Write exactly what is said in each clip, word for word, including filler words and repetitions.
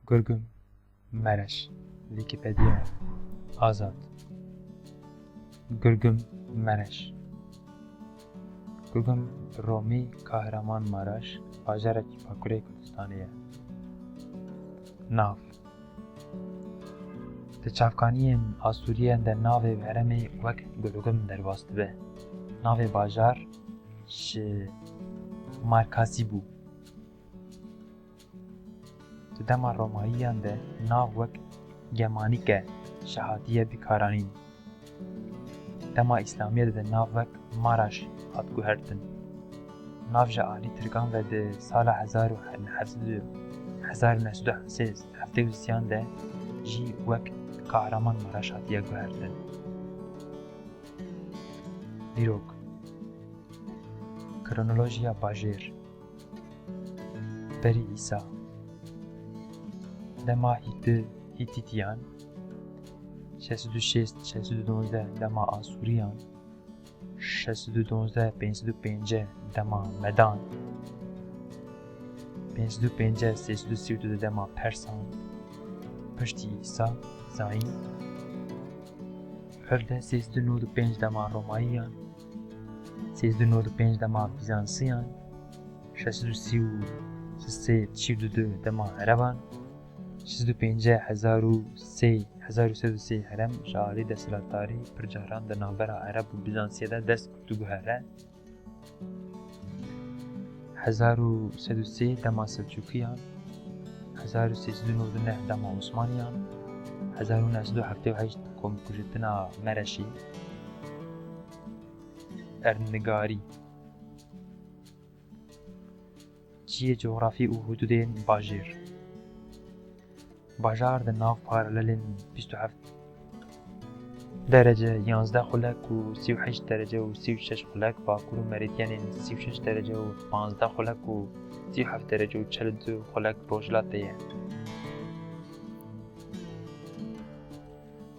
Gurgum Mereş, Wikipedia, Azad. Gurgum Mereş. Gurgum Romî Kahramanmaraş, bajarekî Bakurê Kurdistanê ye. Nav. Di çavkaniyên Asûriyan de navê herêmê wek Gurgum derbas dibe. Navê bajar ji Markazî bû. Di dema Romayiyan de nav wek Gemanîke ji hatiye bikaranîn. Dema Îslamiyê de nav wek Maraş hat guhertin. Nav ji alî Tirkan ve di sala hezar û neh sed û, hezar û neh sed û heftê û sêyan de jî wek Kahramanmaraş hatiye guhertin. Dîrok. Kronolojiya bajêr. Berî Îsa. Dema Hîti-, Hîtîtiyan, şeş sed û şêst, şeş sed û dozdeh dema Asûriyan, şeş sed û dozdeh, pênc sed û pêncî dema Medan, pênc sed û pêncî, sê sed û sî û du dema Persan, piştî Îsa zayîn, hevdeh sê sed û nod û pênc dema Romayiyan, sê sed û nod û pênc dema Bîzansiyan, şeş sed û sî û sê, sê sed û du dema Ereban, şeş sed û pêncî, hezar û sê, hezar û sê sê herêm ji alî desthilatdarî pir caran di navbera Ereb û Bîzansiyê de dest diguhere. Hezar û sê sed û sê dema Selçûkiyan, hezar û sê sed û nod û neh dema Osmaniyan, hezar û neh sed û heftê û heşt komkujitina Mereşî. Erdnigarî. Cihê cografî û hudûdên bajêr. Bajar di nav paralelên bîst û heft derece, yanzdeh xulek û sî û heşt derece û sî û şeş xulek, bakur û merîdyenên sî û şeş derece û panzdeh xulek û sî û heft derece û çel û du xulek rojhilat de ye.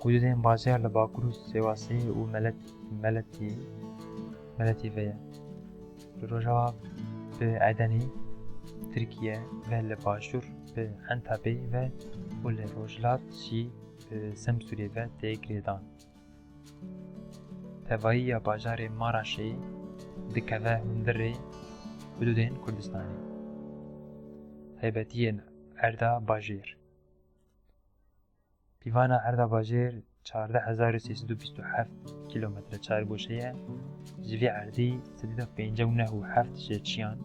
Hudûdên bajêr li bakur û Sêwasê û Melet-, Meletî, Meletî ve ye. Li rojava bi Edenê, Tirkiye ve, li başûr bi Entebê ve û li rojhilat jî bi Semsûrê ve tê girêdan. Tevahiya bajarê Maraşê dikeve hundirê hudûdên Kurdistanê. Taybetiyên erda bajêr. Pîvana erda bajêr çardeh hezar û sê sed û bîst û heft kîlometre çargoşe ye. Ji vî erdî sedî de pêncî û neh û heft ji çiyan,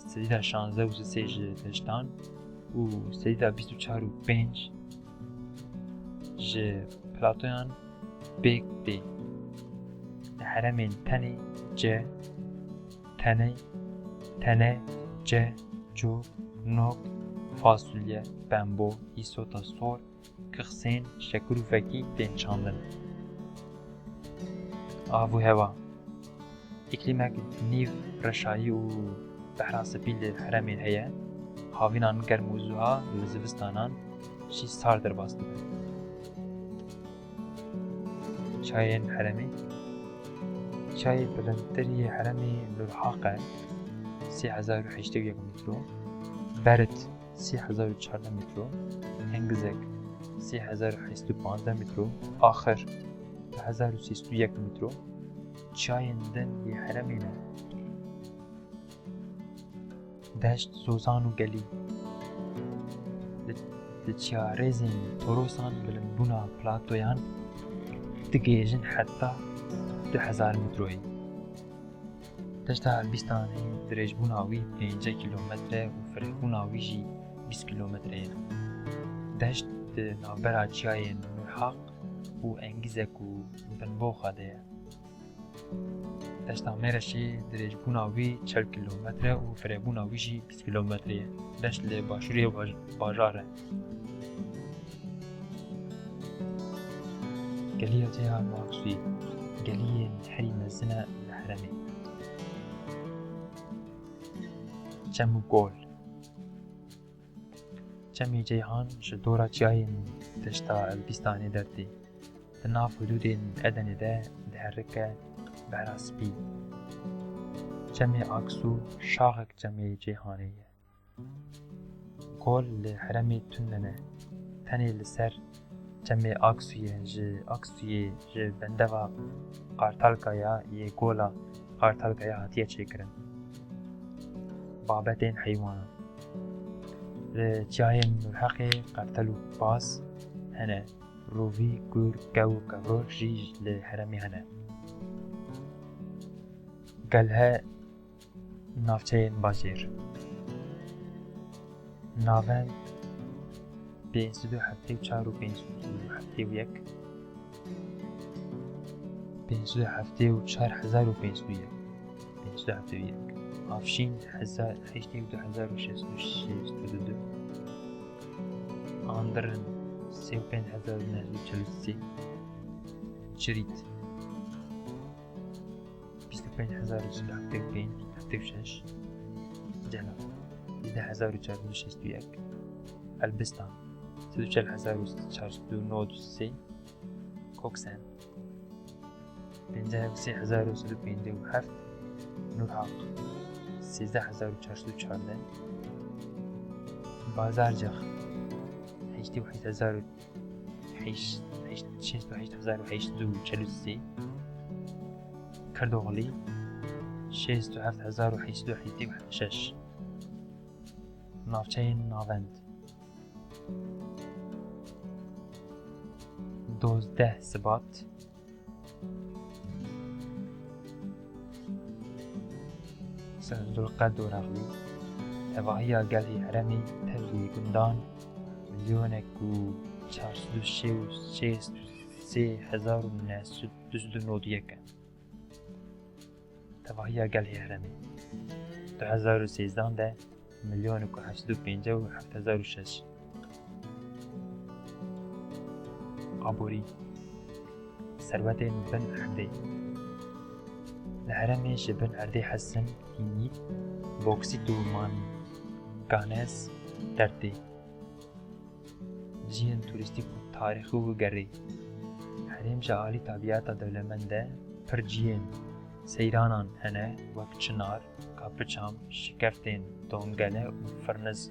sedî de şazdeh û sisê ji deştan û sedî de bîst û çar û pênc ji platoyan pêk tê. Li herêmên tenê, ce, tenê, tene, ce, cor, nok, fasulye, pembo, îsota sor, kixsên, şekir û fekî tên çandin. Av û hewa. Îklîmek nîv reşayî û behra spî li herêmê heye. Havînan germ û zuha, li zivistanan jî sar derbas dibe. Çiyayên herêmê. Çiyayê bilindtir yê herêmê Nurhaq e, sê hezar û heştê û yek metro. Berit, sê hezar û çardeh metro, Engizek, sê hezar û heşt sed û panzdeh metro, Axir, du hezar û sê sed û yek metro, çiyayên din yê herêmê ne. Deşt, zozan û gelî. Li, li çiyarêzên Torosan bilindbûna platoyan digihêjin heta du hezar metroyê. Deşta Elbîstanê dirêjbûna wî pêncî kîlometre û firehbûna wî jî bîst kîlometre ye. Deşt di navbera çiyayên Nurhaq û Engîzek û Binboxa de ye. Deşta Mêreşê dirêjbûna wî çil kîlometre û firehbûna wî jî bîst kîlometre ye. Deşt li başûrê baj-, bajar e. Geliya Ceyhan û Aksûyê, geliyên herî mezin e li herêmê. Çem û kol. Çemê Ceyhan ji dora çiyayên deşta Elbîstanê dertê. Di nav hudûdên Edenê de diherike behra spî. Çemê Aksû şaxek Çemê Ceyhanê ye. Gol li herêmê tune ne. Tenê li ser çemê Aksûyê, ji Aksûyê, ji bendeva Qartalkaya yê gola Qartalkaya hatiye çêkirin. Babetên heywanan. Li çiyayên Nûrheqê qertel û paz hene. Rovî, kur, kew û kevrok jî li herêmê hene. Gelhe navçeyên bajêr. Navend pênc sed û heftê û çar û pênc sed û heftê û yek, pênc sed û heftê û çar hezar û pênc sed û yek, pênc sed û heftê û yek. Avşîn hezar, heştê û du hezar û şeş sed û şêst û du. Andirin sê û pênc hezar û neh sed û çel û sê. Çirît bîst û pênc hezar û sed û heftê û pênc, heftê û şeş. Cela, sîzdeh hezar û çar sed û şêst û yek. Elbistan, sed û çel hezar û çar sed û nod û sê. Koksen, pêncî û sê hezar û sed û pêncî û heft. Nûrhaq, sêzdeh hezar û çar sed û çardeh. Bazarcix, heştê û heşt hezar û heşt, heşt, şêst û heşt hezar û heşt sed û çel û sê. Kirdoxlî, şêst û heft hezar û heşt sed û heştê û şeş. Navçeyên navend. Dozdeh Sibat, Serdulqe Dorexlî, tevahiya gelê herêmê tevlî gundan milyonek û çar sed û şêst û sê hezar û neh sed û du sed û nod û yek e. Tevahiya gelê herêmê du hezar û sêzdeh de milyonek û heft sed û pêncî û heft hezar û şeş. Aborî. Serwetên bin erdê. Li herêmê ji bin erdê hesin, hînît, boksît û manganez dertê. Cihên turîstîk û tarîxî û gerî. Herêm ji alî tebîata dewlemend e, pir cihên seyranan hene, wek çinar, kapiçam, şikeftên dongele û firniz,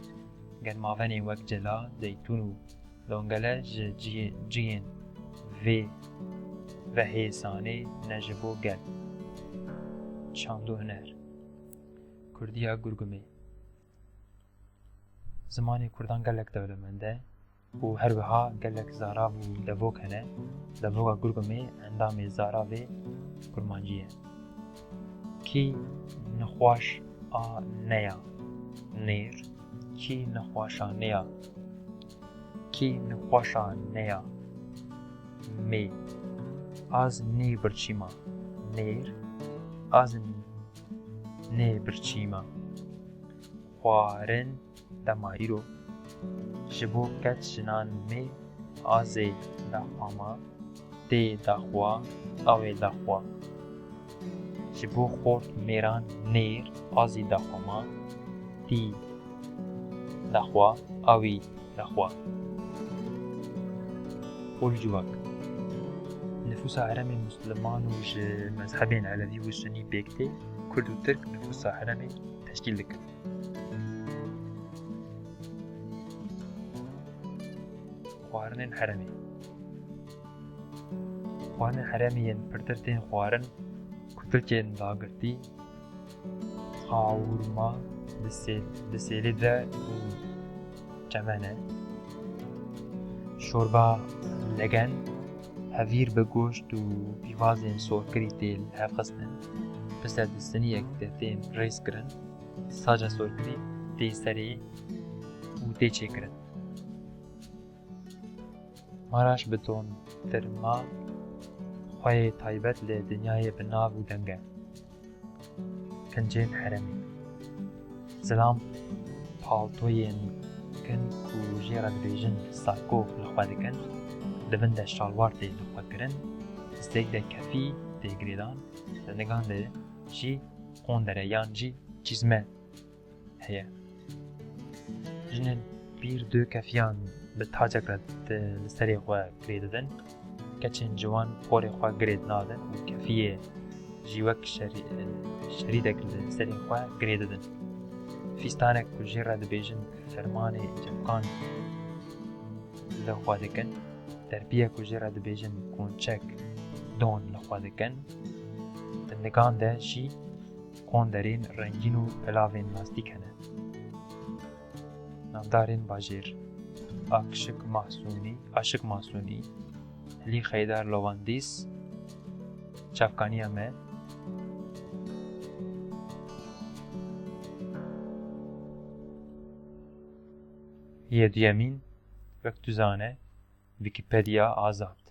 germavenên wek cela, zeytûn û dongele ji cihê-, cihên vê vehêsanê ne ji bo gel. Çand û huner. Kurdiya Gurgumê. Zimanê kurdan gelek dewlemend e û her wiha gelek zarav û devok hene. Devoka Gurgumê endamê zaravê kurmancî ye. Kî nexweş a neya nêr, kî nexweş a neya, kî nexweş a neya mê. Az nî birçîma nêr, az nê birçîma. Xwarin dema îro. Ji bo keç jinan mê azê daxwama, tê daxwa, awê daxwa. Ji bo xort mêran nêr azî daxwama, tî daxwa, awî daxwa. Olcivak. Nifûsa herêmê misliman û ji mezhebên elewî û sunî pêk tê, kurd û tirk nifûsa herêmê teşkîl dikin. Xwarinên herêmê. Xwarinên herêmê yên pirtir tên xwarin, kutilkên dagirtî, qawurma, disê-, disêlê de û çemene, şorba legen, hevîr bi goşt û pîvazên sorkirî tê lihevxistin, pise di siniyek de tên rêzkirin, saca sorkirî tê serê û tê çêkirin. Maraş bi tontirma xweyê taybet li dinyayê bi nav û deng e. Kincên herêmê. Zilam paltoyên kin ku jê re dibêjin sako li xwe dikin, di bin de şalwar tê li xwe kirin, distêk de kefî tê girêdan, di nigan de jî qondere yan jî çîzme heye. Jinên pîr du kefiyan bi tacek re di, li serê xwe girê didin. Keçên ciwan porê xwe girê dinadin û kefiyê jî wek şerî-, şerîdek li serê xwe girê didin. Dîstanek ku jê re dibêjin fermanê cefqan li xwe dikin, derpiyek ku jê re dibêjin konçek don li xwe dikin, di nigan de jî konderên rengîn û belavên lastîk hene. Navdarên bajêr: Akşik Mahsûnî, Aşik Mahsûnî, Hilî Xeydar Lovandîs, Çavkaniya me. Yê duyemîn, wek tu zane, Wîkîpediya azad.